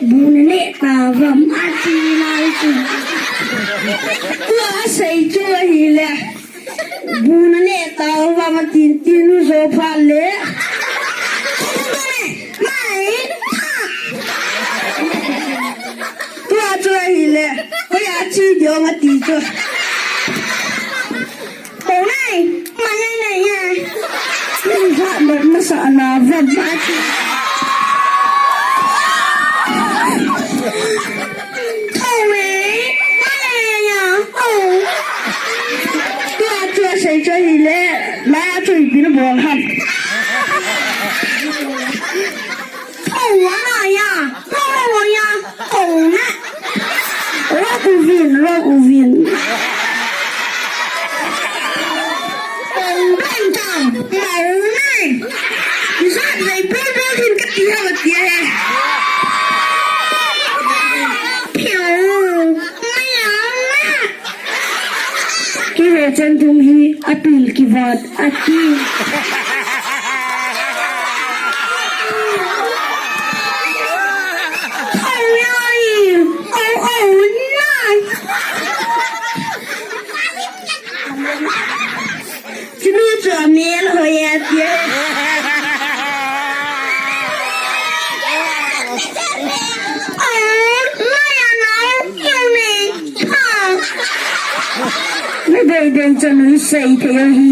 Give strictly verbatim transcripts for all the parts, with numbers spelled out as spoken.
Bu na neh tauvam ati nai chu. Tua asei chu ahile. Bu na neh tauvam atin tin u jo phat le. Mai. Tua chu ahile. Hoiya che ding ati chu. Kou nei, mai nei nei ya. Ni ha mo na sa na va ba ti. Kou nei, mai nei ya. Kou. Tua tua sei tua hi le, la tua hi pin bol ham. Kou ana ya, kou ana ya, kou na. Rok uvin, rok uvin. Kou bang tang, mau nai. Zat nai bol bol din ka ti ha ti he. Piu, mai ya na. Kive chen thum hi apil kivat ati. Oi, oi, oi, nai. Chinu chu amel hoi ati. Oi, mai ana, oi, nei. Ha. Nadei dei chan u sei thei ahi.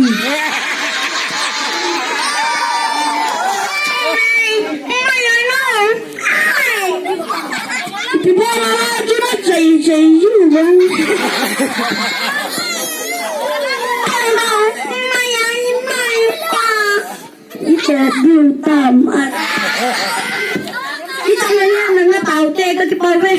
Mai, mai ana. Ai. Ipi bol a la chu na chei chei ju bang. Ai, mai, mai, mai. Ite diu tam at. Ite na ya na nga tau te ka ti pa ve.